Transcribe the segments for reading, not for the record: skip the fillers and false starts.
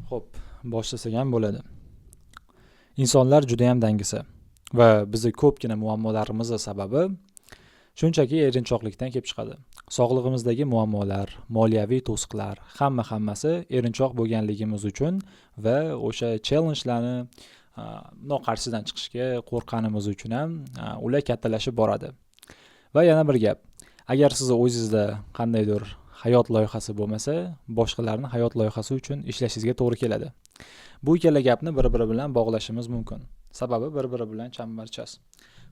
Xo'p, boshlasak ham bo'ladi. Insonlar judayam dangasa va bizni ko'pgina muammolarimizni sababi shunchaki erinchoqlikdan kelib chiqadi. Sog'lig'imizdagi muammolar, moliyaviy to'siqlar, hammasi erinchoq bo'lganligimiz uchun va o'sha challengelarni bundoq qarshisidan chiqishga qo'rqqanimiz uchun ham ular kattalashib boradi. Va yana bir gap. Agar sizni o'zingizda qandaydir hayot loyihasi bo'lmasa, boshqalarni hayot loyihasi uchun ishlashingizga to'g'ri keladi. Bu ikkala gapni bir-biri bilan bog'lashimiz mumkin. Sababi bir-biri bilan chambarchas.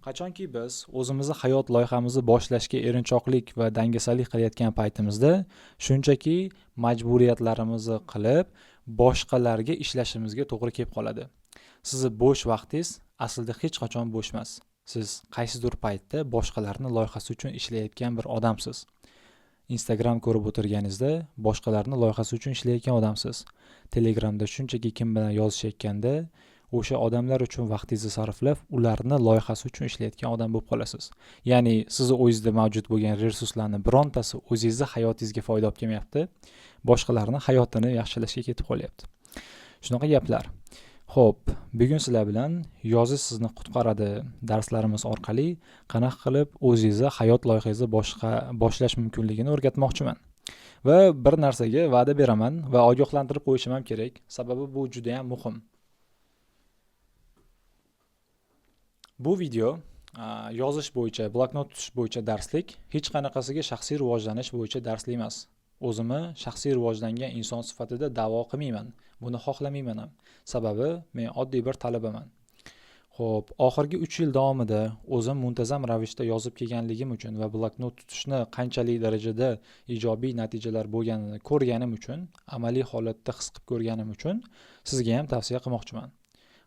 Qachonki biz o'zimizni hayot loyihamizni boshlashga erinchoqlik va dangasalik qilayotgan paytimizda shunchaki majburiyatlarimizni qilib, boshqalarga ishlashimizga to'g'ri kelib qoladi. Sizni bo'sh vaqtingiz aslida hech qachon bo'sh emas. Siz qaysidir paytda boshqalarni loyihasi uchun ishlayotgan bir odamsiz. Instagram ko'rib o'tirganingizda boshqalarni loyihasi uchun ishlayotgan odamsiz. Telegramda shunchaki kim bilan yozishayotganda o'sha odamlar uchun vaqtingizni sarflab, ularni loyihasi uchun ishlayotgan odam bo'lib qolasiz. Ya'ni sizni o'zingizda mavjud bo'lgan resurslarni birontasi o'zingizni hayotingizga foyda olib kelmayapti, boshqalarni hayotini yaxshilashga ketib qolyapti. Shunaqa gaplar. Xo'p, bugun sizlar bilan yozish sizni qutqaradi darslarimiz orqali qanaqa qilib o'zingizni hayot loyihangizni boshqa boshlash mumkinligini o'rgatmoqchiman. Va bir narsaga va'da beraman va ogohlantirib qo'yishim ham kerak, sababi bu juda ham muhim. Bu video yozish bo'yicha, bloknot tutish bo'yicha darslik, hech qanaqasiga shaxsiy rivojlanish bo'yicha darslik emas. O'zimni shaxsiy rivojlangan inson sifatida da'vo qilmayman. Buni xohlamayman ham. Sababi men oddiy bir talabaman. Xo'p, oxirgi 3 yil davomida o'zim muntazam ravishda yozib kelganligim uchun va bloknot tutishni qanchalik darajada ijobiy natijalar bo'lganini ko'rganim uchun, amaliy holatda his qilib ko'rganim uchun sizga ham tavsiya qilmoqchiman.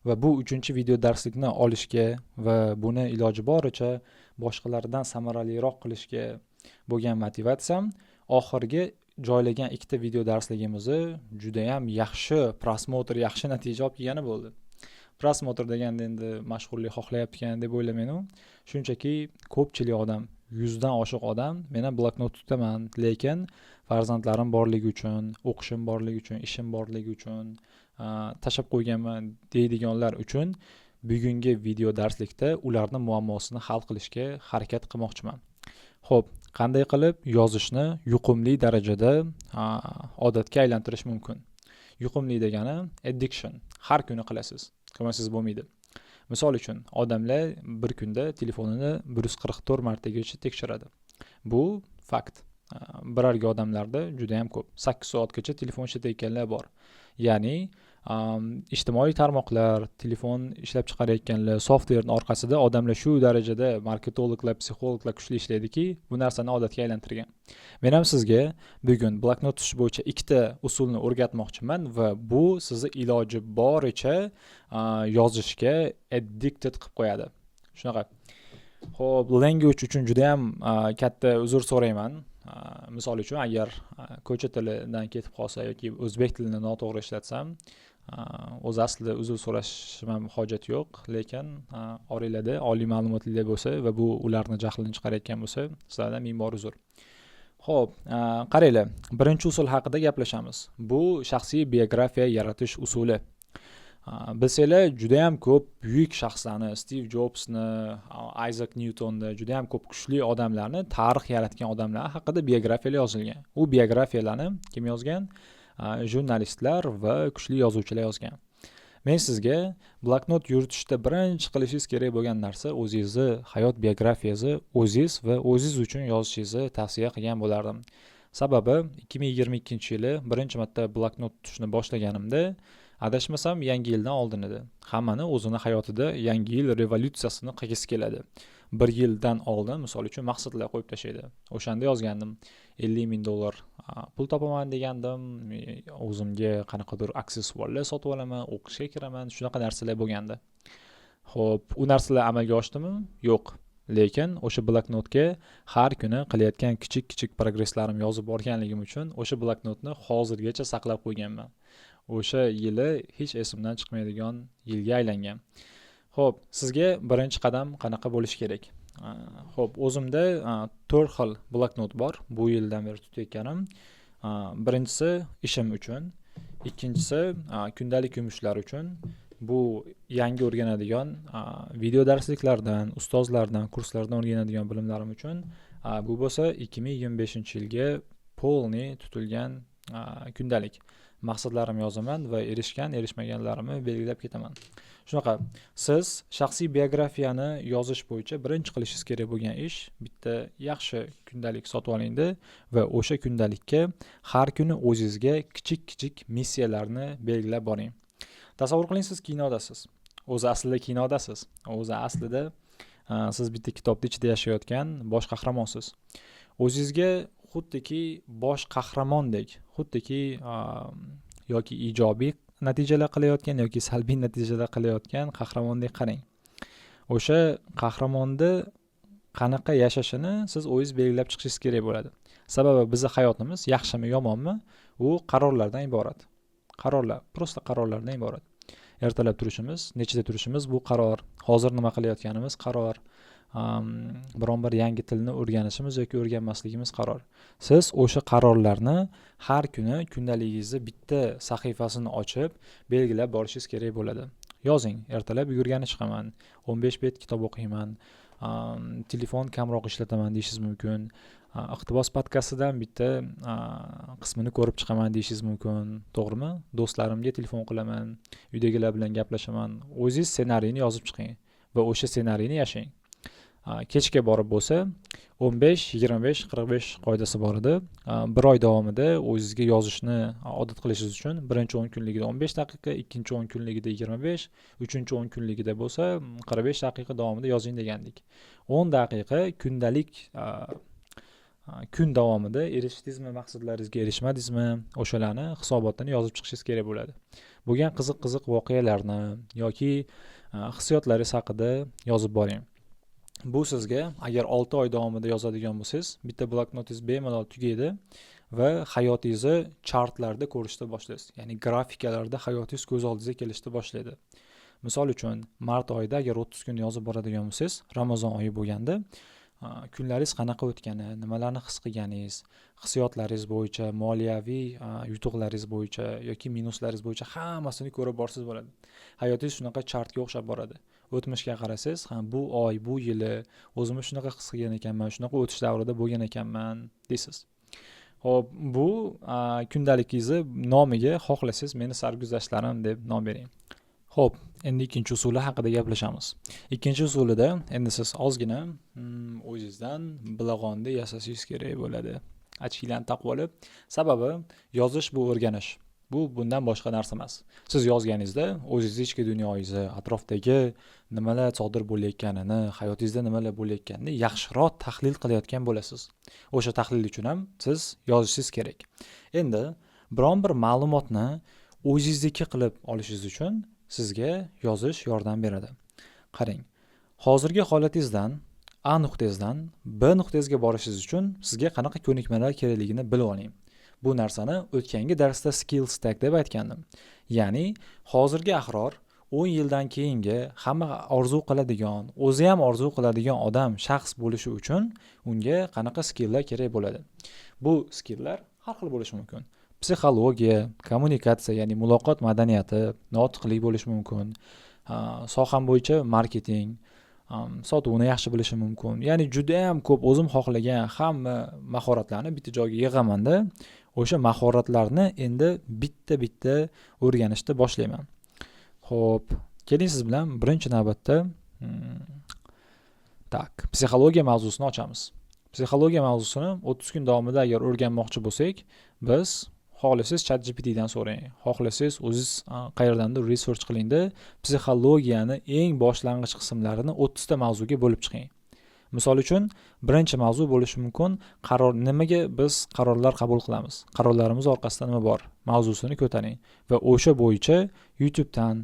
Va bu 3-video darslikni olishga va buni iloji boricha boshqalardan samaraliroq qilishga bo'lgan motivatsiyam oxirgi joylagan 2ta video darsligimizni juda ham yaxshi prosmotr, yaxshi natija olib kelgani bo'ldi. Prosmotr deganda endi mashhurlik xohlayapti deb o'ylamayman u. Shunchaki ko'pchilik odam, 100 dan oshiq odam, men ham bloknot tutaman, lekin farzandlarim borligi uchun, o'qishim borligi uchun, ishim borligi uchun tashlab qo'yganman deydiganlar uchun bugungi video darslikda ularning muammosini hal qilishga harakat qilmoqchiman. Xo'p, qanday qilib yozishni yuqumli darajada odatga aylantirish mumkin? Yuqumli degani addiction. Har kuni qilasiz. Qilmasangiz bo'lmaydi. Misol uchun, odamlar bir kunda telefonini 144 martagacha tekshiradi. Bu fakt. Birarga odamlarda juda ham ko'p. 8 soatgacha telefon ishlatayotganlar bor. Ya'ni ijtimoiy tarmoqlar, telefon ishlab chiqarayotganlar, softverning orqasida odamlar shu darajada marketologlar, psixologlar kuchli ishlaydiki, bu narsani odatga aylantirgan. Men ham sizga bugun bloknot tutish bo'yicha 2ta usulni o'rgatmoqchiman va bu sizni iloji boricha yozishga addicted qilib qo'yadi. Shunaqa. Xo'p, language uchun juda ham katta uzr so'rayman. Misol uchun, agar ko'cha tilidan ketib qolsa yoki o'zbek tilini noto'g'ri ishlatsam, o'zi aslida uzr so'rashim ham hojat yo'q, lekin oranglarda oliy ma'lumotlilar bo'lsa va bu ularni jahlini chiqarayotgan bo'lsa, sizlardan ming bor uzr. Xo'p, qaranglar, birinchi usul haqida gaplashamiz. Bu shaxsiy biografiya yaratish usuli. Bilsanglar, juda ham ko'p buyuk shaxslarni, Steve Jobsni, Isaac Newtonni, juda ham ko'p kuchli odamlarni, tarix yaratgan odamlar haqida biografiyalar yozilgan. U biografiyalarni kim yozgan? Jurnalistlar va kuchli yozuvchilar yozgan. Men sizga bloknot yuritishda birinchi qilishingiz kerak bo'lgan narsa o'zingizni hayot biografiyangizni o'zingiz va o'zingiz uchun yozishingizni tavsiya qilgan bo'lardim. Sababi 2022-yili birinchi marta bloknot tutishni boshlaganimda, adashmasam, yangi yildan oldin edi. Hammani o'zini hayotida yangi yil revolyutsiyasini qilgisi keladi. Bir yildan oldin, misol uchun, maqsadlar qo'yib tashlaydi. O'shanda yozgandim, $50,000 pul topaman degandim, o'zimga qanaqadir aksessuarlar sotib olaman, o'qishga kiraman, shunaqa narsalar bo'lgandi. Xo'p, u narsalar amalga oshdimi? Yo'q. Lekin o'sha bloknotga har kuni qilayotgan kichik-kichik progresslarim yozib borganligim uchun o'sha bloknotni hozirgacha saqlab qo'yganman. O'sha yili hech esimdan chiqmaydigan yilga aylangan. Xo'p, sizga birinchi qadam qanaqa bo'lishi kerak? Xo'p, o'zimda 4 xil bloknot bor. Bu yildan beri tutayotganim. Birinchisi ishim uchun, Ikkinchisi kundalik yumushlar uchun. Bu yangi o'rganadigan video darsliklardan, ustozlardan, kurslardan o'rganadigan bilimlarim uchun. Bu bo'lsa 2025-yilga полный tutilgan kundalik. Maqsadlarimni yozaman va erishgan, erishmaganlarimni belgilab ketaman. Shunaqa. Siz shaxsiy biografiyani yozish bo'yicha birinchi qilishingiz kerak bo'lgan ish: bitta yaxshi kundalik sotib olingda va o'sha kundalikka har kuni o'zingizga kichik kichik missiyalarni belgilab boring. Tasavvur qiling, siz kinodasiz. O'zi aslida kinodasiz. O'zi aslida siz bitta kitobni ichida yashayotgan bosh qahramonsiz. O'zingizga xuddiki bosh qahramondek, xuddiki yoki ijobiy natijalar qilayotgan yoki salbiy natijalar qilayotgan qahramondek qarang. O'sha qahramonni qanaqa yashashini siz o'zingiz belgilab chiqishingiz kerak bo'ladi. Sababi bizni hayotimiz yaxshimi, yomonmi, u qarorlardan iborat. Qarorlar, просто qarorlardan iborat. Ertalab turishimiz, nechida turishimiz bu qaror, hozir nima qilayotganimiz qaror, biron bir yangi tilni o'rganishimiz yoki o'rganmasligimiz qaror. Siz o'sha qarorlarni har kuni kundaligingizni bitta sahifasini ochib, belgilab borishingiz kerak bo'ladi. Yozing: ertalab yugurgani chiqaman, 15 bet kitob o'qiyman, telefon kamroq ishlataman deyishingiz mumkin. Iqtibos podkastidan bitta qismini ko'rib chiqaman deyishingiz mumkin, to'g'rimi? Do'stlarimga telefon qilaman, uydagilar bilan gaplashaman. O'zingiz ssenariyni yozib chiqing va o'sha ssenariyni yashang. Kechga borib bo'lsa, 15, 25, 45 qoidasi bor edi. Bir oy davomida o'zingizga yozishni odat qilishingiz uchun birinchi 10 kunligida 15 daqiqa, ikkinchi 10 kunligida 25, uchinchi 10 kunligida bo'lsa 45 daqiqa davomida yozing degandik. 10 daqiqa kundalik kun davomida erishdingizmi maqsadlaringizga, erishmadingizmi, o'shalarni hisobotini yozib chiqishingiz kerak bo'ladi. Bo'lgan qiziq qiziq voqealarni yoki hissiyotlaringiz haqida yozib boring. Bu sizga, agar 6 oy davomida yozadigan bo'lsangiz, bitta bloknotingiz bemalol tugaydi va hayotingizni chartlarda ko'rishni boshlaysiz, ya'ni grafikalarda hayotingiz ko'z oldingizga kelishni boshlaydi. Misol uchun, mart oyida agar 30 kun yozib boradigan bo'lsangiz, Ramazon oyi bo'lganda, kunlaringiz qanaqa o'tgani, nimalarni his qilganingiz, hissiyotlaringiz bo'yicha, moliyaviy yutuqlaringiz bo'yicha yoki minuslaringiz bo'yicha hammasini ko'rib borsangiz bo'ladi. Hayotingiz shunaqa chartga o'xshab boradi. O'tmishga qarasangiz, ha, bu oy, bu yili o'zimni shunaqa his qilgan ekanman, shunaqa o'tish davrida bo'lgan ekanman, deysiz. Ho'p, bu kundaligingizni nomiga xohlasangiz "Meni sarguzashtlarim" deb nom bering. Ho'p, endi ikkinchi usuli haqida gaplashamiz. Ikkinchi usulida endi siz ozgina o'zingizdan bilag'onni yasashingiz kerak bo'ladi, очки larni taqib olib. Sababi yozish bu o'rganish, bu bundan boshqa narsa emas. Siz yozganingizda o'zingizni ichki dunyoyingizni, atrofdagi nimalar sodir bo'layotganini, hayotingizda nimalar bo'layotganini yaxshiroq tahlil qilayotgan bo'lasiz. O'sha tahlil uchun ham siz yozishingiz kerak. Endi biron bir ma'lumotni o'zingizniki qilib olishingiz uchun sizga yozish yordam beradi. Qarang, hozirgi holatingizdan, A nuqtangizdan B nuqtangizga borishingiz uchun sizga qanaqa ko'nikmalar kerakligini bilib oling. Bu narsani o'tgangi darsda skill stack deb aytgandim. Ya'ni hozirgi Ahror 10 yildan keyingi hamma orzu qiladigan, o'zi ham orzu qiladigan odam, shaxs bo'lishi uchun unga qanaqa skilllar kerak bo'ladi? Bu skilllar har xil bo'lishi mumkin: psixologiya, kommunikatsiya, ya'ni muloqot madaniyati, notiqlik bo'lishi mumkin, soham bo'yicha marketing, sotuvni yaxshi bilishim mumkin. Ya'ni judayam ko'p o'zim xohlagan hamma mahoratlarni bitta joyga yig'amanda, o'sha mahoratlarni endi bitta bitta o'rganishni boshlayman. Ho'p, keling, siz bilan birinchi navbatda так, psixologiya mavzusini ochamiz. Psixologiya mavzusini 30 kun davomida agar o'rganmoqchi bo'lsak, biz, xohlasangiz, Chat GPTdan so'rang, xohlasangiz, o'zingiz qayerdandir research qilingda, psixologiyani eng boshlang'ich qismlarini 30 ta mavzuga bo'lib chiqing. Misol uchun, birinchi mavzu bo'lishi mumkin qaror, nimaga biz qarorlar qabul qilamiz, qarorlarimiz orqasida nima bor mavzusini ko'taring va o'sha bo'yicha YouTubedan,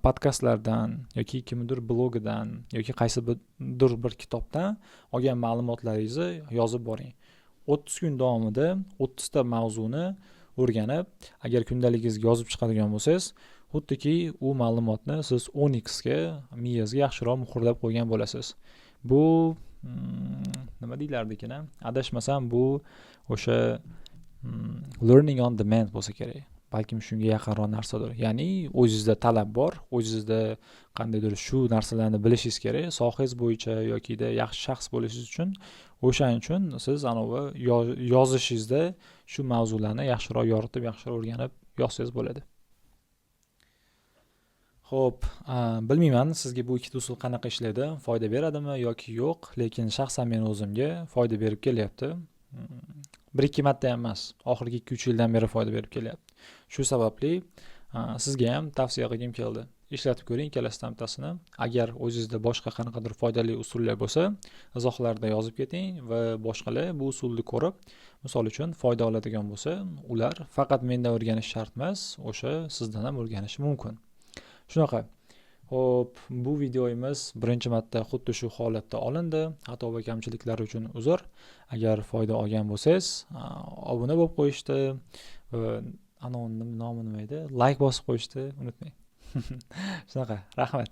podkastlardan yoki kimnidir blogidan yoki qaysidir bir kitobdan olgan ma'lumotlaringizni yozib boring. 30 kun davomida 30 ta mavzuni o'rganib, agar kundaligingizga yozib chiqadigan bo'lsangiz, xuddiki u ma'lumotni siz 10 ga miyangizga yaxshiroq muhrlab qo'ygan bo'lasiz. Bu nima deyilardi ekan, adashmasam, bu o'sha learning on demand bo'lsa kerak. Balkim shunga yaqinroq narsadir. Ya'ni o'zingizda talab bor, o'zingizda qandaydir shu narsalarni bilishingiz kerak sohangiz bo'yicha yokida yaxshi shaxs bo'lishingiz uchun. O'shaning uchun siz anavi yozishingizda shu mavzularni yaxshiroq yoritib, yaxshiroq o'rganib yozsangiz bo'ladi. Xo'p, bilmayman, sizga bu ikkita usul qanaqa ishlaydi, foyda beradimi yoki yo'q, lekin shaxsan meni o'zimga foyda berib kelyapti. Bir ikki marta ham emas, oxirgi 2-3 yildan beri foyda berib kelyapti. Shu sababli sizga ham tavsiya qilgim keldi. Ishlatib ko'ring ikkalasidan bittasini. Agar o'zingizda boshqa qanaqadir foydali usullar bo'lsa, izohlarda yozib keting va boshqalar bu usulni ko'rib, misol uchun, foyda oladigan bo'lsa, ular faqat mendan o'rganish shart emas, o'sha sizdan ham o'rganishi mumkin. Shunaqa. Xo'p, bu videomiz birinchi marta xuddi shu holatda olindi. Xato va kamchiliklar uchun uzr. Agar foyda olgan bo'lsangiz, obuna bo'lib qo'yishni va anavi nomi nima edi? Layk bosib qo'yishni unutmang. Shunaqa. Rahmat.